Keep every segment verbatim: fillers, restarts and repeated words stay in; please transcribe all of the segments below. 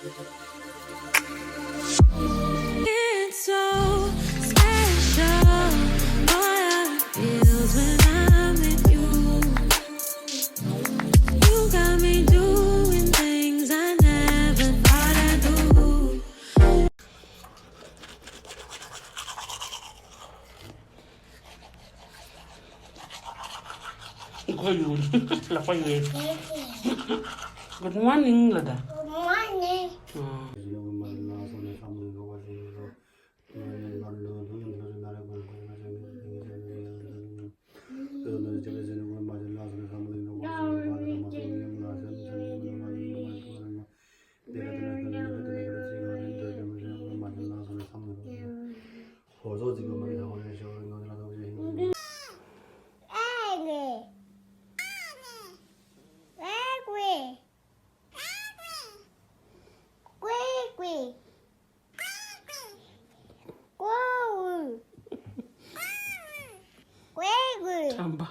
It's so special, boy, how it feels when I'm with you. You got me doing things I never thought I'd do. Good morning, Lada. Good morning. དྲན་པ།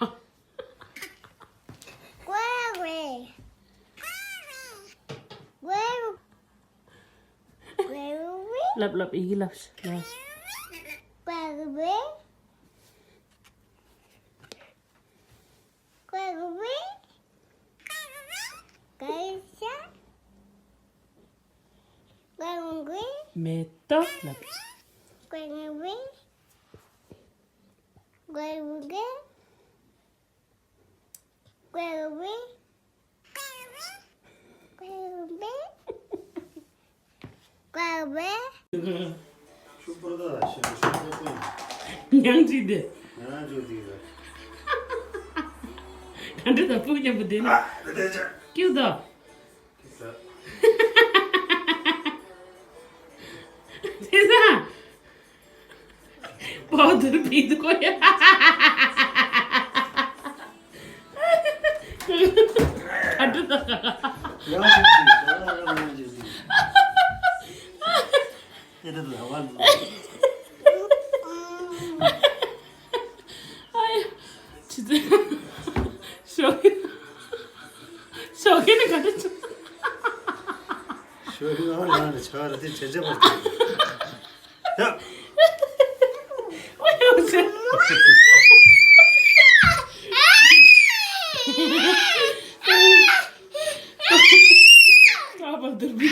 ལབ་ལབ་ཡི་གེ་ལབ་ཤིག་ལབ། མེ་ཏོག་ལབ། ཉང་ཅིག་དེ། ག་འདྲ་དང་ཕུག་མཉམ་པོ་དེ་ནི། ཀྱུ་དང་། དེ་ན། པའོ་ཏར་བི་དུ་ཀོ་ཡ། ཨ་འདྲ་དང་། ཡང་ཅིག་ཅིག་ཡང་ཅིག་ཅིག་ཨེ་ད་ལ་བ་ལ། ཨ་ཡ། ཅི་ཚེ། ཞོགས་ཀྱི། ཞོགས་ཀྱི་ནི་ག་འདྲ་བྱུང་། ཞོགས་ཀྱི་ང་རང་ལ་ཆ་ར་དེ་བྱེད་བྱེད་པར་བྱེད། ཡ། ཨོ་ཡོ་ཟེར། ཨ་བ་དུར་བི།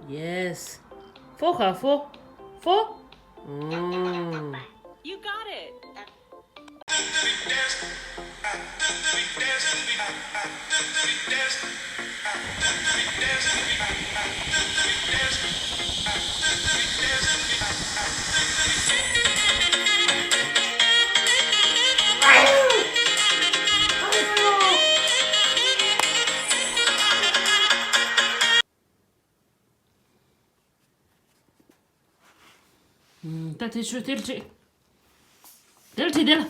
Yes. Four ག four? Four? Mm. You got it. ད་དེ་ཆུ་དེར་ཁྲིད། དེར་ཁྲིད་དེ་ལ།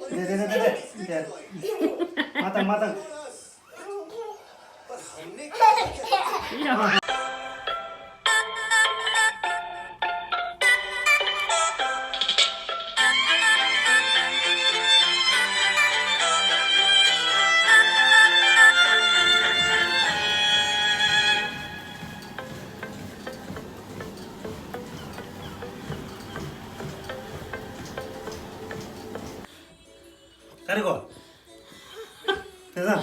དེ་དེ་དེ་དེ་དེ། མ་བཏང་མ་བཏང་། ག་རེ་གོ། དེ་ཚ།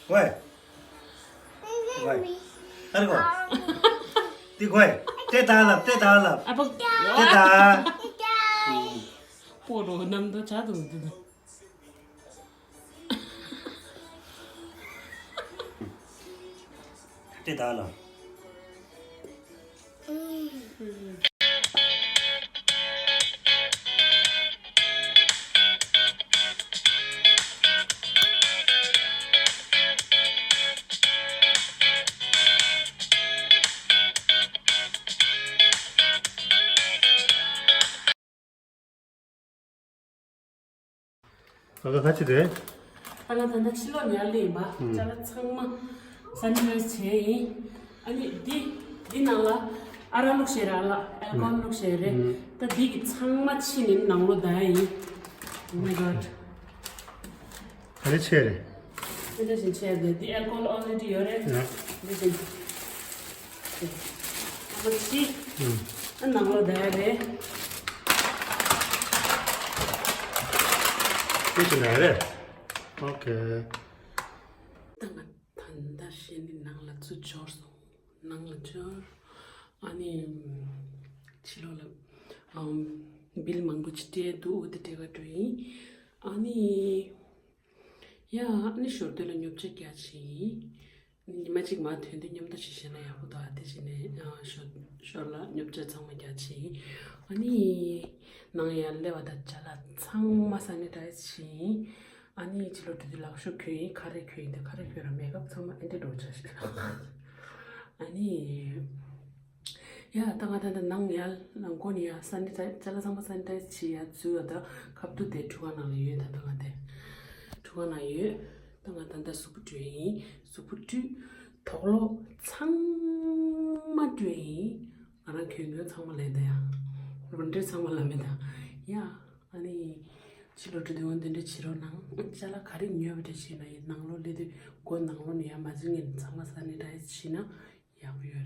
ཝེ། ཝེ། ག་རེ་གོ། དེ་གོ། དེ་ད་ལབ་དེ་ད་ལབ། ཨ་ཕ། དེ་ད། སྤོ་རོ་ནམ་ད་ཆ་དུ་འདི་ད། དེ་ད་ལ། ཨ་ཁ་ཁ་ཅི་རེད། ཨ་ལ་ད་ལྟ་ཕྱི་ལོགས་ཉལ་ལེ་ཡིན་པ། ཨུམ། ཅ་ལག་ཚང་མ་སེ་ནི་ཊའི་ཛི་བྱས་ཡིན། ཨ་ནི་འདི་འདི་ནང་ལ་ཨ་རག་བླུགས་བཞག་རེད། ཨ་ལ་ཨལ་ཀོ་ཧོལ་བླུགས་བཞག་རེད། ཨུམ། ད་འདི་གི་ཚང་མ་ཕྱི་ནས་ནང་ལོགས་བསྡད་ཡིན། Oh my god. ག་རེ་བྱས་རེད། དེ་འདྲ་བཞིན་བྱས་ཏེ་འདི་ཨལ་ཀོ་ཧོལ་ཨོ་རེ་ཌི་ཡོད་རེད། ཡ། འདི་བཞིན། ཨ་མ་ཕྱི། ཨུམ། ཨ་ནང་ལོགས་བསྡད་རེད། དེ་བཞིན་རེད། ཨོ་ཁེ། ད་ང་ད་ལྟ་བཤད་ནི་ནང་ལ་ཚུར་འབྱོར་སོང་། ནང་ལ་འབྱོར། ཨ་ནི་ཕྱི་ལོགས་ལ་ཨམ་བིལ་མང་པོ་ཅིག་སྤྲད་འདུག་འོ་དེ་སྤྲད་ག་འགྲོ་ཡིན། ཨ་ནི་ཡ་ཨ་ནི་ཞོར་དུ་ལ་ཉོ་ཆ་རྒྱག་ཆེ་ཡིན། ཉི་མ་གཅིག་མ་ཐོན་དུས་མཉམ་དུ་ཞིག་བྱས་ན་ཡག་པོ་འདུག་ཨ་དེ་བྱས་ནས་ཨ་ཞོར་ཞོར་ལ་ཉོ་ཆ་ཚང་མ་རྒྱག་ཆེ་ཡིན། ཨ་ནི་ནང་ཡར་སླེབས་པ་དང་ཅ་ལག་ཚང་མ་སེ་ནི་ཊའི་ཛི་བྱེད་ཡིན། ཨ་ནི་ཕྱི་ལོགས་འགྲོ་དུས་ལག་ཤོག་གྱོན་ཡིན། ཁ་རས་གྱོན་ཡིན། དེ་ཁ་རས་གྱོན་ར་མེག་ཨབ་ཚང་མ་ཨེ་འདྲ་འགྲོ་ཆ་ཞིག་ཨ་ནི་ཡ་ད་ང་ད་ད་ནང་ཡར་ནང་སྒོ་ནས་ཡར་སེ་ནི་ཊའི་ཛི་ཅ་ལག་ཚང་མ་སེ་ནི་ཊའི་ཛི་བྱེད་ཡར་འཛུལ་བ་ད་ཁ་ཐུག་དེ་ཁྲུས་ཁང་ནང་ལ་ཡོད། ད་ད་ང་དེ་ཁྲུས་ཁང་ནང་ཡོད། ད་ང་ད་ད་གཟུགས་པོ་བཀྲུས་ཡིན། གཟུགས་པོ་བཀྲུས། དོག་ལོག་ཚང་མ་བཀྲུས་ཡིན། ང་རང་གྱོན་གྱོན་ཚང་མ་ལེན་ད་ཡ། རུ་འདྲེ་ཚང་མ་ལ་མེད་ད་ཡ། ཨ་ནི་ཕྱི་ལོགས་འགྲོ་དུས་འོ་འདི་འདྲ་བྱེད་རོགས་གནང་། ཅ་ལག་ག་རེ་ཉོས་པ་འདྲ་བྱས་ན་ཡིན་ནང་ལོགས་སླེབས་དུས་སྒོ་ནང་ལོགས་ནས་ཡར་མ་འཛུལ་སྔོན་ནས་ཚང་མ་སེ་ནི་ཊའི་ཛི་བྱས་ན་ཡག་པོ་ཡོད།